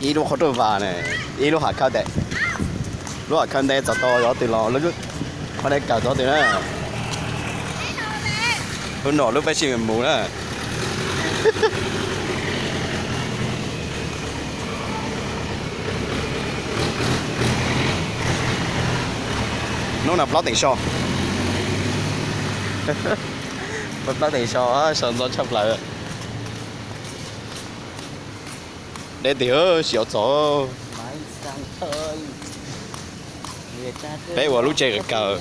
Ib lub qhov rooj vag ne, ib lub hav khawb tes, lub hav khawb ntev txog tau yov twg los lub qhov ntawd kawg txog twg na. Lub no lub peb sij mus na. Hnub no plaub teem so, plaub teem so, so ntxov tshaj plaws. Deb tiag, sim ua txog. Peb ua lub tsev kawg kawg,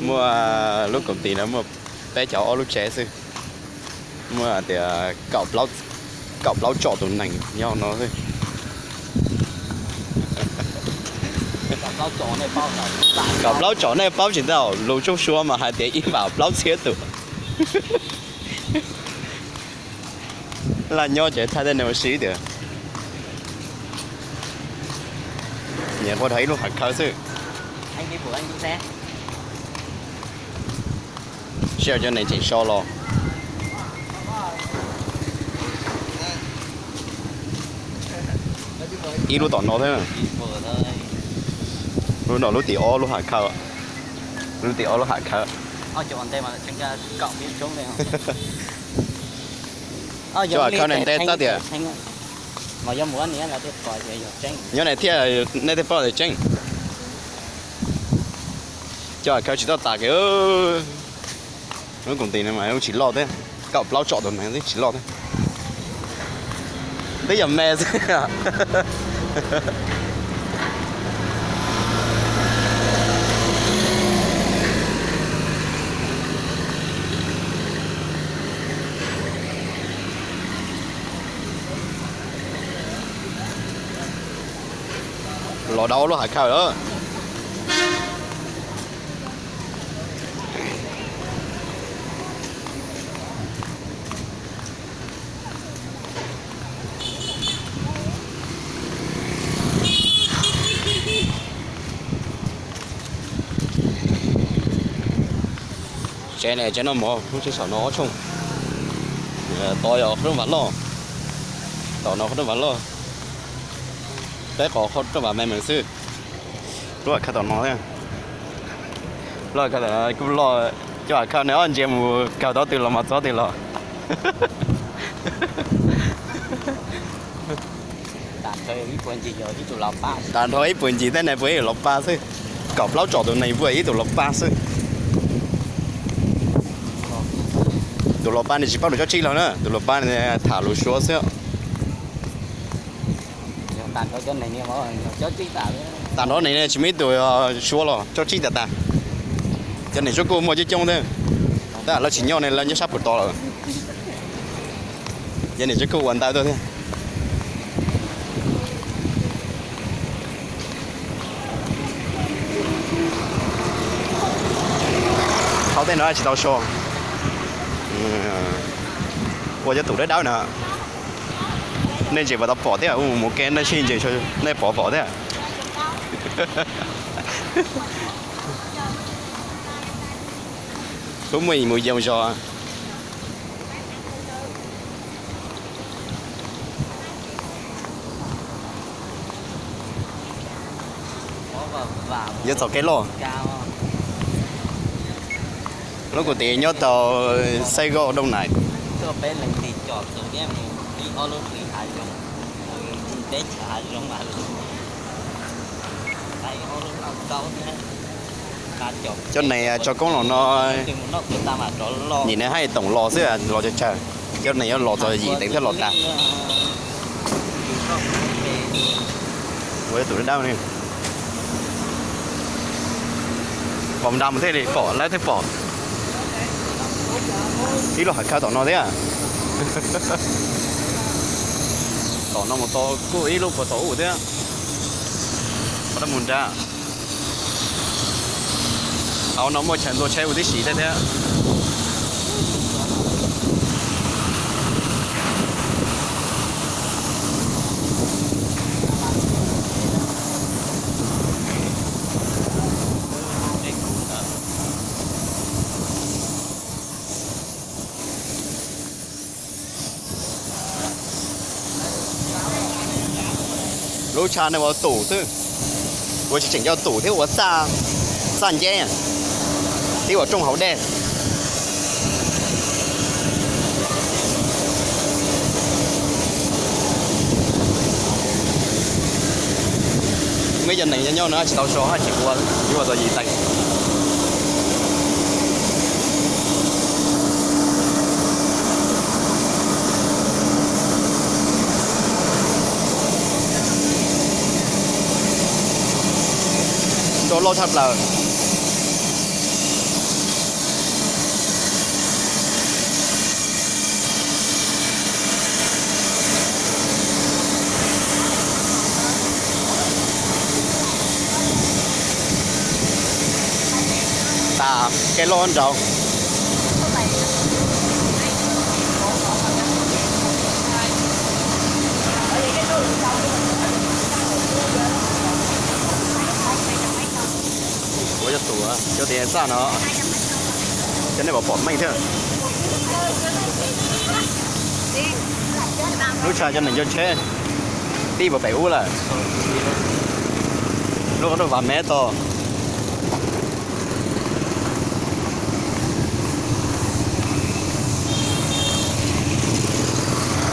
muaj lub koom tis no muaj peb caug ob lub tsev xwb, muaj tias kaum plaub tsom tus neeg nyob no xwb. Kaum plaub tsom nej paub tsis ntau, lus tsob suav mas hais tias ib vam plaub txhiab tus. Laj nyob ces thaij tej no ua si tias, nyias ua dhau ib lub hav khawb xwb. Sij hawm cov neeg tseem so los. Ib lub tom no thiab. Lub no lub tim ob lub hav khawb. Lub tim ob lub hav khawb. Cov hav khawb ne ntev txab tias. Nyob ne thiaj nej thiaj paub tias tseeb. Cov hav khawb tsis tau tas kiag. Lub koom tis no mas lub tsis loj thiab, kaum plaub tsom tus neeg xwb tsis loj thiab. Twb yog me xwb. Los dau lub hav khawb lawm. Tsev ne tsev noj mov, lub tsev saum no ob tshooj. Tod yog qhov rooj vag loj, tom no qhov rooj vag loj, peb qhov rooj vag me me xwb. Lub hav khawb tom no thiab, lub hav khawb tom no kuj loj, cov hav khawb ne ob ntsia mus kawg tau twg los mas txog twg los. Tag nrho ib puag ncig thiab ne puas ib los pab xwb, kaum plaub tsom tus neeg puas ib tug los pab xwb. Tus los pab ne tsis paub lus cob tsib los na, tus los pab ne tham lus suav xwb. Tag nrho neeg tsis muaj ib tug suav los cob tsib tas tas. Cov neeg suav kuj muaj coob coob thiab, tab lawv tsis nyob ne lawv nyob sab puag tod lawm. Cov neeg suav kuj ua ntau tuaj thiab. Thaum tej no tsis tau so, ua cov tus dawb dawb na. Nej ntsis puas tau pom thiab, mus kev nej sib ntsis nej pom pom thiab. Kuv muaj mus yoo zog. Yuav txog kev loj. Lub kuv tis nyob tau Xaib Goj Dooj Nais. Cov neeg tso koob los no, nim no haj yam toom los xwb, los tsawg tsawg. Cov neeg yuav los txog yim teev thiab los tas. Ua tus dawb dawb ne. Pom nra mus thiaj li pom, lawv thiaj pom. Ib lub hav khawb tom no thiab. Tom no mus tau kuj ib lub puag tom ub thiab. Qhov no mus nra. Hauv no muaj chaw ntua tsheb ua tib si thiab thiab. Lub tshav no ua tus xwb, ua tsis tseem coj tus thiab ua txaj nceb, tib ua rooj haus dej. Muaj ib co neeg nyob nyob no tsis tau so hab tsis ua, yuav ua tau yim teev. Nrau loj tshaj plaws. Tas kev loj nraud. Ua cov tus, cov tias txaj no, cov nej pom pom meej thiab. Lub tshav cov neeg coj tsheb tib puas pem ub lawm. Lub qhov rooj vam mev tod.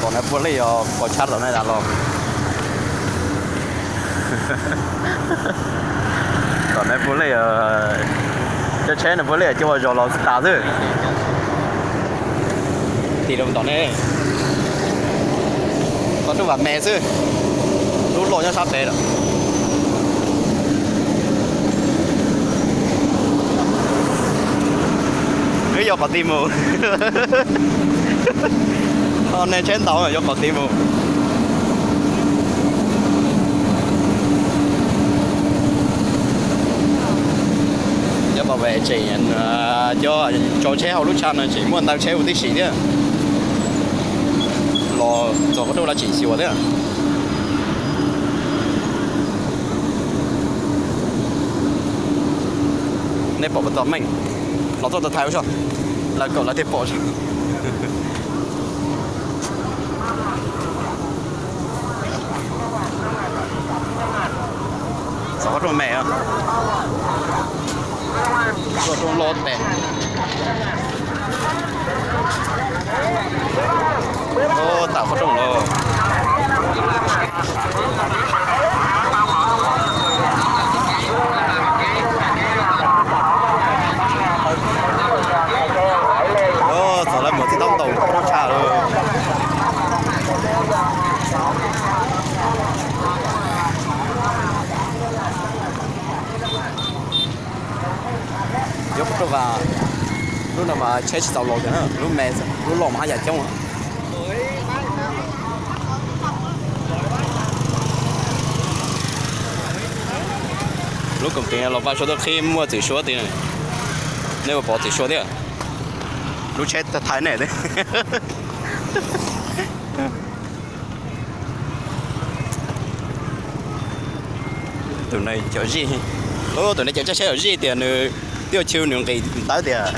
Tom no puav leej yog pos tshab tom no tas los. Tom no puav leej, cov tsheb no puav leej coj ua zog los xwb tas xwb. Tim rau tom ne, qhov rooj vam mev xwb, lub loj nyob sab pem lawm. Wb yuav qhov tid mus. Thaum nej tsheb ntau yuav qhov tid mus. Cov pom pem tseem, cov tso tsheb hauv lub tshav no tseem muaj ntawv tsheb ua tib si thiab. Los txog qhov rooj lawv tseem xyuas thiab. Nej pom puas tau meej? Los txog tau thaiv ua tso, lawv kom lawv thiaj pom. Txog qhov rooj me, qhov rooj loj tes. Tawm qhov rooj los. Txog lawv mus txij taub ntaus qhov rooj tshaj lawm. Yuav qhov rooj vas, lub no mas tsheb tsis txaus los kiag na, lub me, lub loj mas haj yam coob. Lub koom tis los paj suab tuaj qhib muaj txwm suab tiag. Nej puas pom txwm suab thiab? Lub tsheb thaiv nej. Tus no cov zij, tus no cov tsheb zij tias nws twb ua chwv nws nqis ntawv tias.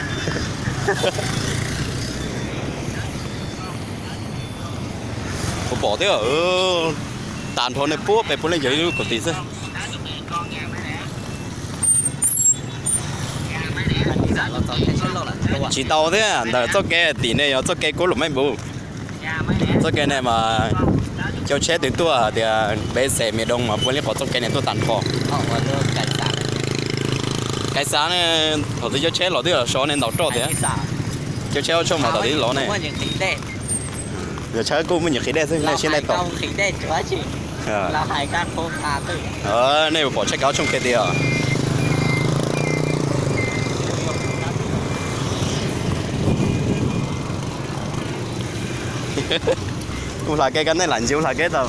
Kuv pom thiab, tag nrho nej puab pem puav leej yog ib lub koom tis xwb. Tsis tau thiab, ntawm txoj kev tim ne yog txoj kev kub lum meej npus. Txoj kev ne mas cov tsheb twg tuaj tias peb xeem mias doo mas puav leej qhov txoj kev ne tuaj tag nrho. Kais xav ne, thaum twg cov tsheb los twb los so ne ntaus roj tias. Cov tsheb ob tshooj mas thaum twg los ne. Yog tsheb kuj muaj nyuag qhib dej xwb nej siab dej tau. Nej puas pom tsheb kav ob tshooj kiag tias. Kuv hla kev koj nej lam ntsia hla kev tau.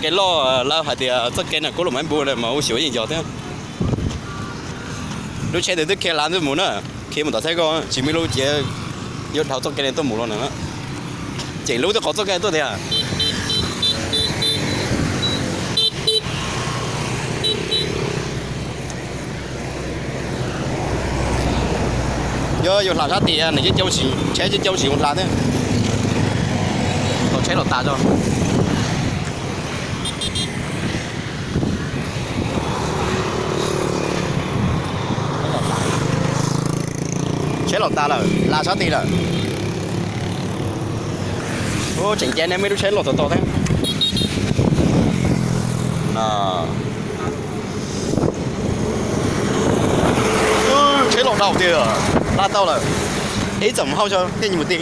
Kev loj lawv hais tias txoj kev no kub lum meej npus mas ua xyuas yeej yog thiab. Lub tsheb twb khiav lav ntxwb mus na, khiav mus tom txhab ko tsis muaj ib lub ces yuav dhau txoj kev ne tuaj mus los na. Ces lub twb qhov txoj kev tuaj tiag. Yog yus hla sab tim nws coob coob tsis, tsheb coob coob tsis mus hla thiab. Thaum Tsheb los tas tso. Tsheb los tas lawm, la sab tid lawm. Ub, tseem nce nej muaj ib lub tsheb los tod tod thiab. Tsheb los dhau tiag, la tau lawm. Ib txoom hauj so thiaj mus ti.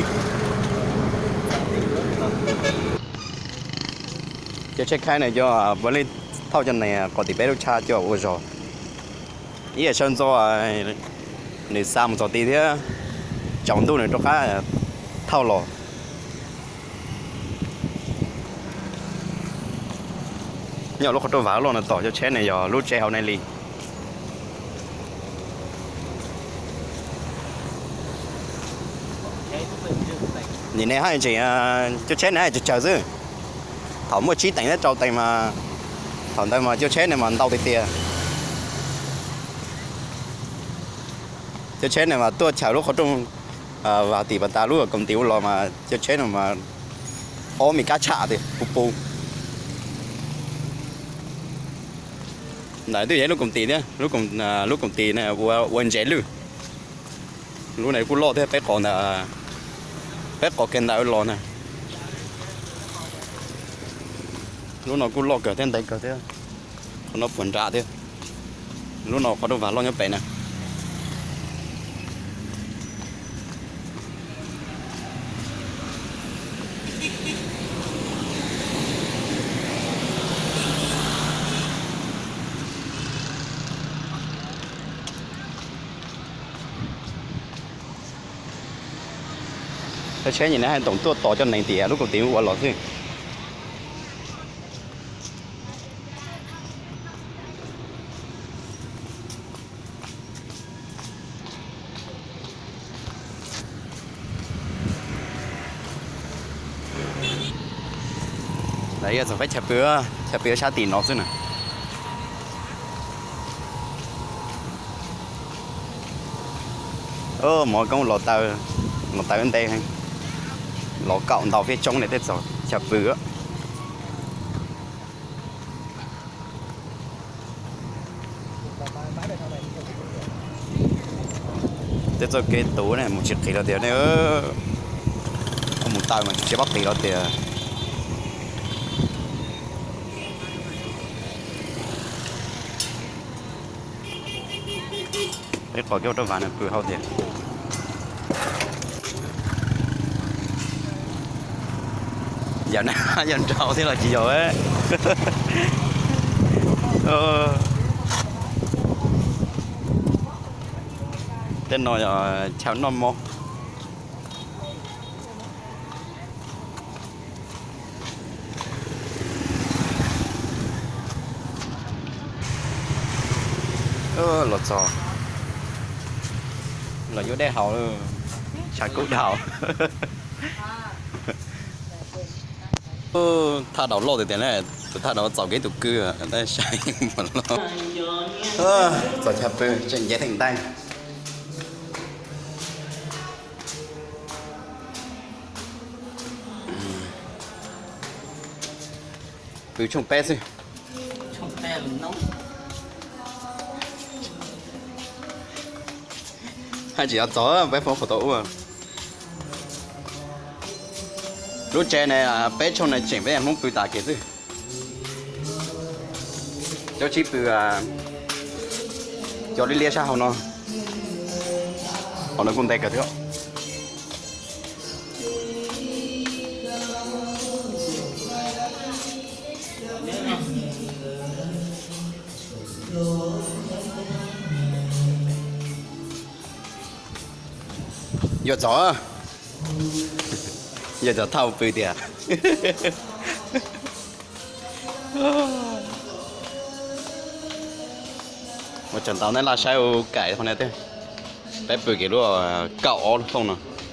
Cov tsheb khaib no cov ua li thauj cov nees qhov tim peb lub tshab coj ua zog. Ib yam sawv ntxov nws xa mus txog tid thiab, tsaus ntuj nws rov qab thauj los. Nyob lub qhov rooj vag loj no tos cov tsheb ne yog lub tsev hauv ne li. Nim ne haj tseem, cov tsheb ne haj tsawg tsawg xwb. Thaum muaj tsib teev thiab rau teev mas, thaum ntawd mas cov tsheb ne mas ntau tiag tiag. Cov tsheb ne mas tuaj chaws lub qhov rooj vag tim pas tas lub koom tim ub los mas cov tsheb no mas ob me kab tshaj tiag puv puv. Ntawm twb yog ib lub koom tim thiab, lub koom tim ua ntsev lwj. Lub no kuj loj thiab, peb qos ntawd, peb qos kiag ntawd los na. Lub no kuj loj kawg thiab ntev kawg thiab. Qhov no puag nram thiab. Lub no qhov rooj vag loj nyob pem na. Cov tsheb nim no haj toom tuaj tos cov nees tim lub koom tim ua los xwb. Lawv yog txog peb chaw pw, chaw pw sab tim no xwb na. Mov koob los taw, los taw ntev heev, los kaum ntau fiab tsoob li tej txog chaw pw. Tej txoj kev tuv ne mus tsis qis los tias ne, mus taw mas tsis pab qis los tias. Peb qos kiag rab vas no pw hauv tiag. Yog na, yog nraud thiab los tsis yog. Tej no yog chaw noj mov. Los txog, los yuav dej haus, tshav kub dhau. Thaj daus loj tiag tiag na, tus thaj daus txaus kev tus kwj, saib mas loj. Txog chaw pw tseem nce theem ntej. Pw tshooj peb xwb. Haj tseem yuav txog peb foom qhov tau ua. Lub tsev ne peb tshooj ne tseem peb Hmoob pw tas kiag xwb. Cov tsis pw cov liab liab sab hauv no, hauv no kuj ntev kawg thiab. Yuav txog, yuav txog thauj pw tiag. Ua tsaug ntau nej laj saib ua kaim qhov no thiab. Peb pw kiag lub kaum ob lub thooj no.